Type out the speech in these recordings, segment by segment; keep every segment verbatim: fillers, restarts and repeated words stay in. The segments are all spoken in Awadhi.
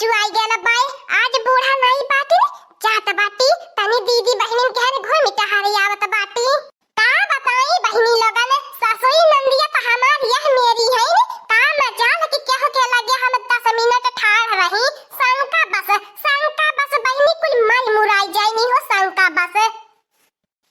तू आई गया बाय, आज बूढ़ा नाई बाटी, जात बाटी, तनी दीदी बहिनिन के घर घूमी टहरी आवत बाटी। का बताई बहिनी लोगन, ससुई नंदिया त हमार यह मेरी है, का मजाल कि केहू के लगे हम दस मिनट ठाड़ रही। शंका बस, शंका बस बहिनी कुल मर मुराई जाइनी हो, शंका बस।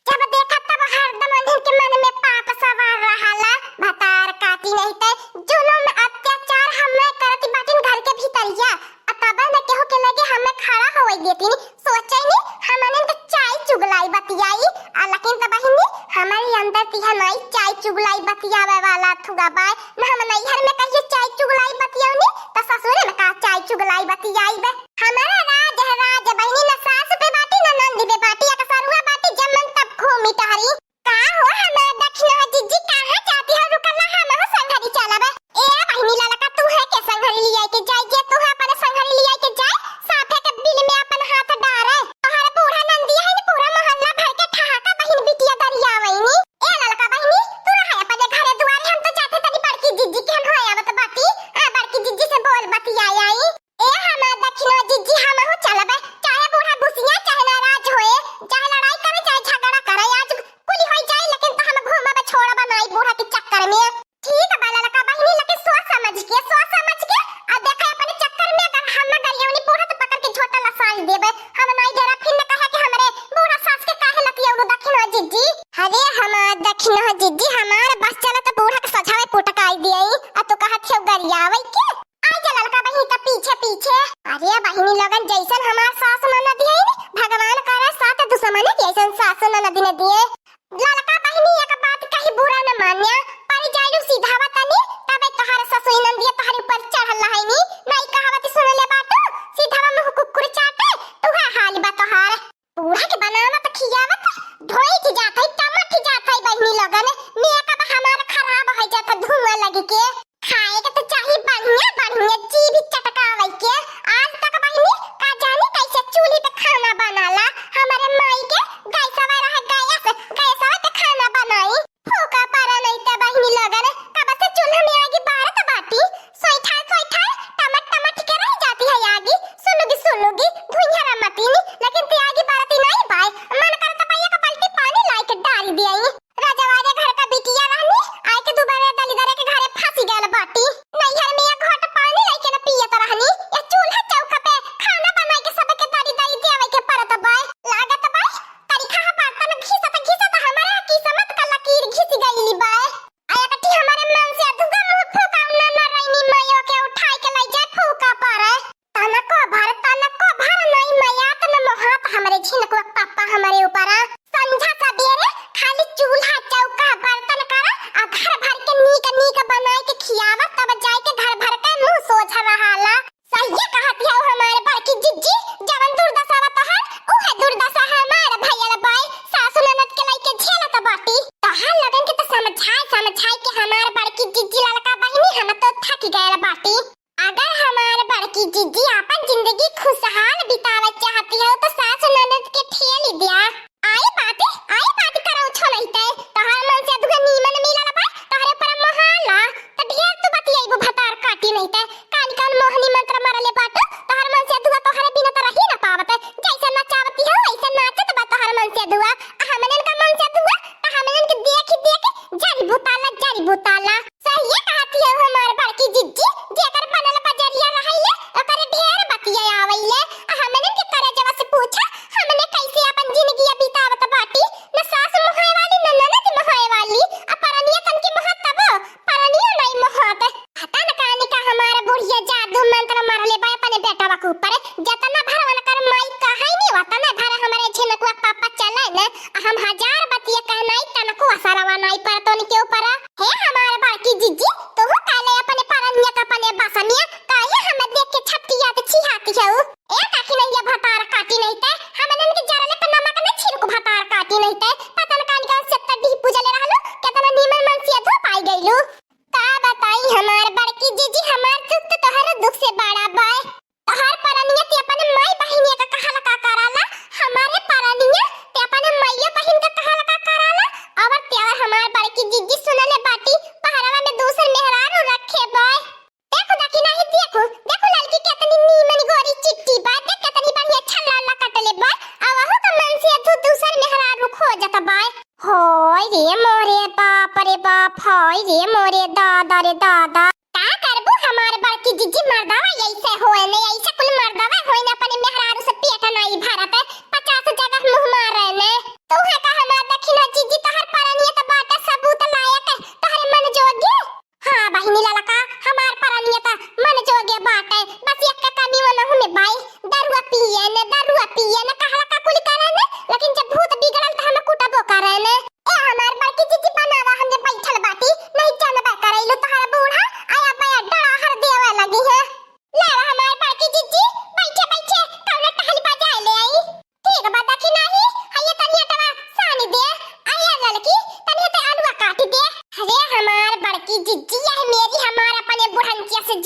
जब देखा तब हरदम उन्हीं के मन में पाप सवार रहाला, भतार काटी नहीं ते जुलुम अत्याचार हमें करती बाटिन घर के भीतरिया। आ तब न केहू के लगे हमें खड़ा होवे देती नी, सोचे नी हमने तो चाय चुगलाई बतियाई। आ लेकिन त बहिनी हमारे अंदर तिहा नाई चाय चुगलाई बतियावे वाला थुआ बाय, न हम नैहर में कहिए चाय चुगलाई बतियावनी, त ससुरे में का चाय चुगलाई बतियाई बे। हमारा राज है राज, बहिनी न सास पे बाटी, न नंदी पे बाटी, एक सरुआ बाटी, जब मन तब घूमी टहरी। का हो हमार दक्षिणा जिज्जी, कहाँ जाती हो? रुकल ना, हम हो संघरी चलब। ए बहिनी ललका, तू है के संघरी लिया के जाई, जे तू है अपने संघरी लिया के जाए, साफे के बिल में अपन हाथ डारे। तोहर बूढ़ा नंदी है न, पूरा मोहल्ला भर के ठहाका बहिन बिटिया दरियावैनी। ए ललका बहिनी, तू रहे अपने घरे दुआरे, हम तो जाते तनी बड़की जिज्जी के हम हो आवत बाटी। आ बड़की जिज्जी से बोल बतिया आई। ए हमार दक्षिणा जिज्जी, हमहू चलबे, चाहे बूढ़ा गुसिया, चाहे नाराज होए, चाहे लड़ाई करे, चाहे झगड़ा करे, आज कुली होई जाई, लेकिन तो हम घूमबे छोड़बे नाई बूढ़ा के चक्कर में। ठीक बा ललका बहिनी, लेकिन सोच समझ के, सोच समझ के, आ देखे अपने चक्कर में अगर हम न गरियौनी बूढ़ा तो पकड़ के झोटा लसाई देबे। हम नाई डेरा फिर न कहे कि हमरे बूढ़ा सास के काहे लतियौलू दक्षिणा जिज्जी। अरे हमार दक्षिणा जिज्जी, हमार बस चलत बूढ़ा के सझावे पुटकाई दियई, आ तू कहत छेउ गरियावई के? आई जा ललका बहिनी त पीछे पीछे। अरे बहिनी लोगन, जैसन हमार सास ननद है, भगवान करे सात दुश्मन के ऐसन सास ननद न दिए। ललका बहिनी एक बात कही बुरा न मान्या, पर जाइलू सीधावा तनी, तबे तोहार ससुई नंदिया तोहरे ऊपर चढ़ल रहैनी, नहीं कहावत सुन ले बाटू, सीधावा मुँह कुकुर चाटे, तुहे हाल बा तोहार। बूढ़ा के बनावत खियावत ढोई के जात है, टमक के जात है बहिनी लोगन, मेकअप हमार खराब हो जात है धुआं लग के। खाए के तो चाही बढ़िया बढ़िया, जीभ चटकावे के। आज तक बहिनी का जानी कैसे चूल्ही पे खाना बनाला, हमारे माई के गैसवा रहे, गैस, गैसवा पे खाना बनाई। फूका परा नहीं त बहिनी लोगन, कब से चूल्हा में आगी बारत बाटी, सोई ठाल सोई ठाल टमट टमट के रह जाती है आगी, सुलुगी सुलुगी, धुइयारा मतीनी, लेकिन ते आगी बारती नहीं बाय, मन करत बा एक बाल्टी पानी लाई के डाल दियाई। राजवारे घर का बिटिया रहनी, आए के दुबारे दलिदरे के घरे फंसी गयल बाटी, नैहर में एक घोट पानी लाई के न पियत रहनी, ये चूल्हा चौका पे खाना बनाई के सबके दरी दरी देवे के परत बाय, लागत बाय तरीका है बर्तन घिसत घिसत हमारे किस्मत का लकीर घिस गईली बाय। आ एकठी हमारे मन से अधुआ मुँह फूका उन्ना न रैनी मायो के उठाई के लै जाए फूका पारे। तनको भर, तनको भर नहीं मयात न मोहात हमरे झिनकुआ पापा हमारे ऊपर। संझा सबेरे खाली चूल्हा चौका बर्तन करा, आ घर भर के नीक नीक बनाए के खियावा, तब जाए के घर भर के मुँह सोझा रहाला। सहिए कहत हऊ हमार बड़की जिज्जी, जवन दुर्दशा बा तोहार, उहे दुर्दशा हमार भयल बाय। सासु ननद के लइके झेलत बाटी। तोहार लोगन के तो समझाए समझाए के हमार बड़की जिज्जी ललका बहिनी हम तो थक गयल बाटी। अगर हमार बड़की जिज्जी आपन जिंदगी खुशहाल बितावे चाहती हो तो सासु ननद के ठेली द्या। आई बात, आई बात करो छो नहीं ते। तोहार मन से अधुआ नीमन मिलल बा, तोहरे ऊपर मोहाला। त ढेर तू बतियाइबू भतार काटी नहीं ते। कान कान मोहनी मंत्र मरले बाटू, तोहर मन से अधुआ तोहरे बिना त रही ना पावत। जैसे नचावती हो, वैसे नाचत बा तोहर मन से अधुआ। आ हमनन का मन से अधुआ, त हमनन के देखी देखी जरी भूताला, जरी भूताला। सहिए कहती हो हमार बड़की जिज्जी, जेकर बनल बजरिया रहइले, ओकर ढेर बतिया आवइले। आ हमनन के करजवा से पूछा, हमने कैसे अपन जिंदगिया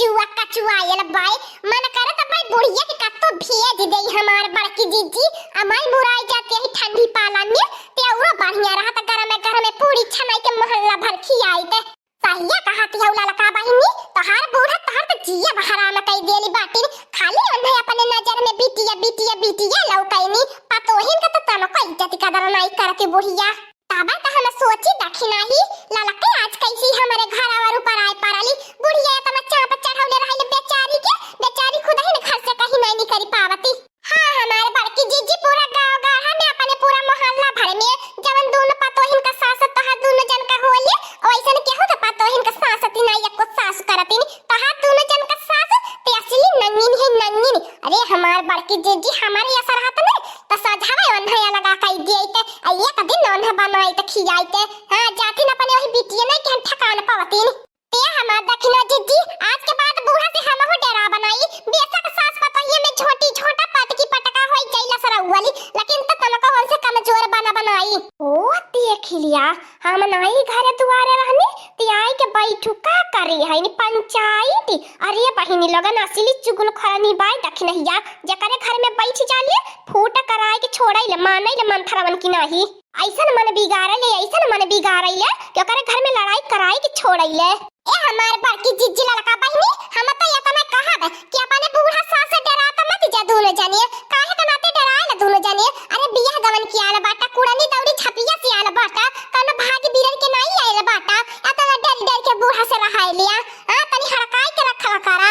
चुआ कचुआयल बाय, मन करत बाय बुढ़िया के कत्तो भेज देई हमार बड़की जिज्जी। अमाई मुराई जाती है ठंडी पाला में, ते औरो बढ़िया रहत, गरमे गरमे पूरी छनाई के मोहल्ला भर खियाइत। सहिया कहत हऊ ललका बहिनी, तोहार बूढ़ा तोहार त जिया हराम कई देली बाटिन। खाली ओन्हे अपने नजर में बिटिया, बिटिया, बिटिया लौकैनी। पतोहिन का त तनको इज्जत कदर नाई करती बुढ़िया। तबे त हम सोची दखिनही, ललके आज कैसी हमरे घर और ऊपर आए पड़ली। बुढ़िया इतना चाप चढ़ौले रहले बेचारी के, बेचारी खुद ही न घर से कहीं नहीं निकल पावती। हाँ, हमारे बड़की जीजी पूरा गाँव गाढ़ा में अपने पूरा मोहल्ला भर में जवन दोनों पतोहिन का सास तोहार दोनों जन का होले, वैसन केहू के पतोहिन का सास ती ना एको सास करतिन। तोहार दोनों जन का सास ते असली नंगिन है, नंगिन। अरे हमार बड़की जीजी, हमारे ये सरहत में त सजावे ओन्हा अलगा कई दिए ते, आ एक दिन ओन्हा बनाई त खियाई ते। हाँ, जातिन अपने वही बिटिया नहीं के हम ठिकान पावतिन। ते हमार दखिना जिज्जी, आज के बाद बूढ़ा से हमहू डेरा बनाई। बेशक सास पतोहिया में झोटी झोटा पटकी पटका होई जाई लसरौवली, लेकिन त तनको हमसे कमजोर बना बनाई। ओ देख लिया, हम नाई घरे दुआरे रहनी, ते आई के बैठू का करी है नी पंचायती। अरे बहिनी लोगन असली चुगलखोरनी बाय दखिनहिया, जेकरे घर में बैठ जाले फूट कराए के छोड़ैले, मानैले मंथरवन की नाही। ऐसन मन बिगाड़ले, ऐसन मन बिगाड़ले कि ओकरे घर में लड़ाई कराई के छोड़ैले। ए हमार बड़की जिज्जी ललका बहिनी, हम त एतना कहब कि अपने बूढ़ा सास से डेरात मत जा दूनो जनिए। काहे के नाते डेराए ला दूनो जनिए? अरे बियाह गवन की आल बाटा, कुड़नी दौड़ी छपिया से आल बाटा, कौनो भागी बीरन के नाई आयल बाटा। एतना डर डर के बूढ़ा से रहाए लिया। हाँ, तनी हड़काई के रखा करा।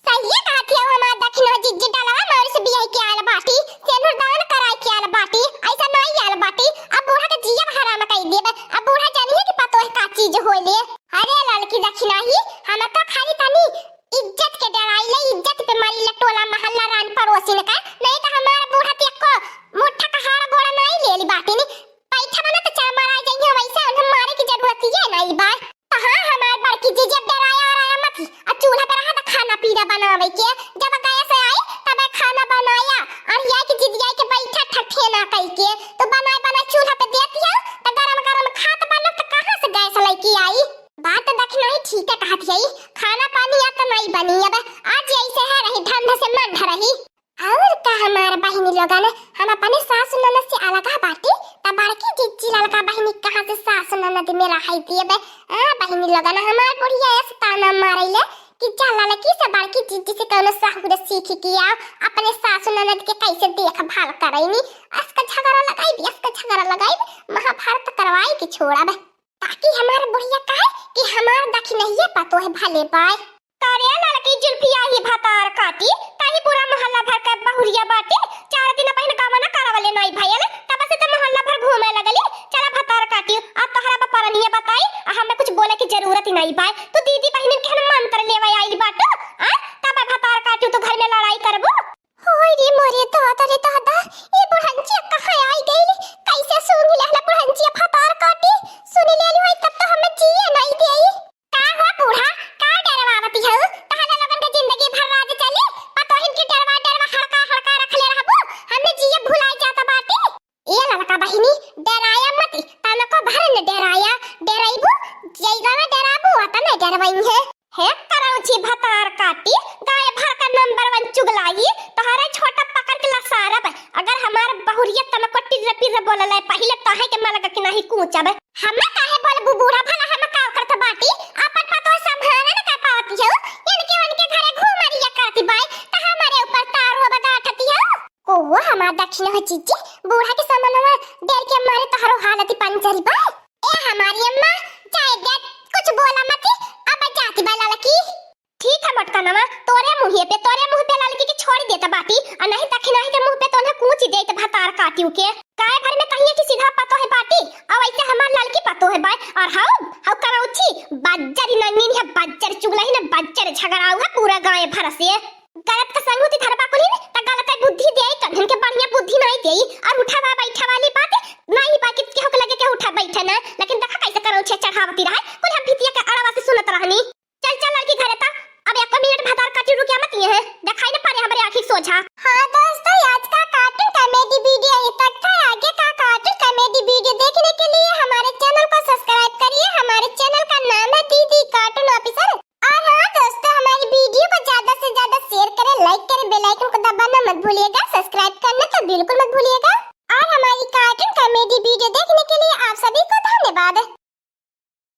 सहिए कहत हियौ हमार दखिनहो जिज्जी, डलवा मौरी से बियाह के आयल बाटी, सेनुर दान कराए के आयल बाटी, ऐसा नाई आयल बाटी। अब बूढ़ा के जिया हराम कई देब। अब बूढ़ा जानिए कि पतोह का चीज होले। अरे ललकी दखिनही, हम तो खाली तनी इज्जत के डराई ले, इज्जत पे मारी ले टोला मोहल्ला रान पड़ोसिन का, नहीं तो हमार बूढ़ा ते एको मुट्ठा का हाड़ गोड़ा नाई लेली बाटी नी। पैठा बना तो चरमरा जाइए, वैसे उन्हें मारे की जरूरत ही है नाई बा। हाँ, हमार बड़की जीजी अब डेराया और आया मत ही। आ चूल्हा पे रहा त खाना पीना बनावे के। जब गैस आई, तब खाना बनाया। और ये कि जिदिया के बैठा ठठेना कई के। तो बनाए बनाए चूल्हा पे देती है, त गरम गरम खात बनो, त कहाँ से गैस लेके आई? बात त दखिनही ठीक है कहत है। खाना पानी या त नहीं बनी अब। आज ऐसे है रही, ढंढ से मंढ रही। और का हमार बहिनी लोगन, हम अपने सासु ननद से अलगा बाटी, त बड़की जिज्जी ललका बहिनी कहाँ से सासु ननद में रहाई दिए बे? आ बहिनी लोगन, हमार बुढ़िया ऐसे ताना मारैले कि जा ललकी से बड़की जिज्जी से कौनो सहूर सीख के आओ, अपने सासु ननद के कैसे देखभाल करैनी। असका झगड़ा लगाई, असका झगड़ा लगाई, महाभारत करवाई के छोड़ा बे। ताकि हमार बुढ़िया कहे कि हमार दखिनहिया पतोह भले पाए। करे ललकी जुल्फिया ही भतार काटी, ताही पूरा मोहल्ला भर के बहुरिया बाटी। चार दिन पहिन गवना करवले नाई भयल, तब से त मोहल्ला भर घूमे लगली। चला भतार काटी, आ तोहरा बपरनिया बताई, आ हमें कुछ बोले की जरूरत ही नाई बाय। तू दीदी बहिन के हम मंत्र लेवे आइल बाटू, आ तब भतार काटी तू घर में लड़ाई करबू। होय रे मोरे दादा रे दादा, ये बुढ़ंचिया कहाँ आई गई? कैसे सूंघ लेहला बुढ़ंचिया भतार काटी? सुन लेली होई तब तो हमें जिए नाई देई। का हो बूढ़ा, का डरवावती हऊ? तहरा लोगन के जिंदगी भर राज चली? पतोहिन के डरवा डरवा हड़का हड़का रखले रहबू? हमने जिए भुलाई जात बाटे। ए ललका बहिनी, डराया मत, तनको भर न डराया। डराइबू, जइगा में डराबू, ओतने डरवई है। हे करौची भतार काटी, गाय भर का नंबर वन चुगलाई, तोहरे छोटा पकड़ के लसारब। अगर हमार बहुरिया तनको टिर्र पिर्र बोलले, पहिले तोहे के मलग के नहीं कूचब। हमें काहे बोलबू बूढ़ा, भला हम का करत बाटी? अपन पतोह संभाले न कर पावती हऊ, इनके उनके घरे घूमरिया करती बाई, त हमारे ऊपर तार हो बगाठती हऊ। को वो हमार दखिनहो जिज्जी, बूढ़ा के समनवा डर के मारे तोहरो हालत पंचर बा। ए हमारी अम्मा, जाए दे, कुछ बोला मती, अब जाती बा ललकी। ठीक है मोटकनवा, तोरे मुँहे पे, तोरे मुँह पे ललकी के छोड़ देत बाटी, आ नहीं दखिनही के मुँह पे तोन्हे कूच देत भतार काटियो के। गाय भर में कहिए कि सीधा पतोह बाटी, आ वैसे हमार ललकी पतोह बाय, और हऊ, हऊ करौची, बज्जर नंगिन है, बज्जर चुगलहिन, बज्जर झगड़ाऊ है पूरा गाय भर से। गलत का संगति धरबा कुलिन, त गलत बुद्धि देई, तब इनके बढ़िया बुद्धि नहीं देई। और उठावा बैठा वाली बात नहीं बा कि केहू के लगे केहू उठा बैठे ना, लेकिन देखा कैसे करौछे चढ़ावती रहे, कुल हम भितिया के अड़वा से सुनत रहनी। चल, चल लड़की घरे ता, अब एको मिनट भतार काटी रुकिया मत ये है, देखाई न पड़े हमरे आँखी के सोझा। हाँ दोस्तों, आज का cartoon comedy video यहीं तक था। आगे का cartoon comedy video देखने के लिए हमारे channel को subscribe करिए। हमारे channel का नाम है दीदी Cartoon Officer। और हाँ दोस्तों, हमारी video लाइक करें, बेल आइकन को दबाना मत भूलिएगा, सब्सक्राइब करना तो बिल्कुल मत भूलिएगा। और हमारी कार्टून कॉमेडी वीडियो देखने के लिए आप सभी को धन्यवाद।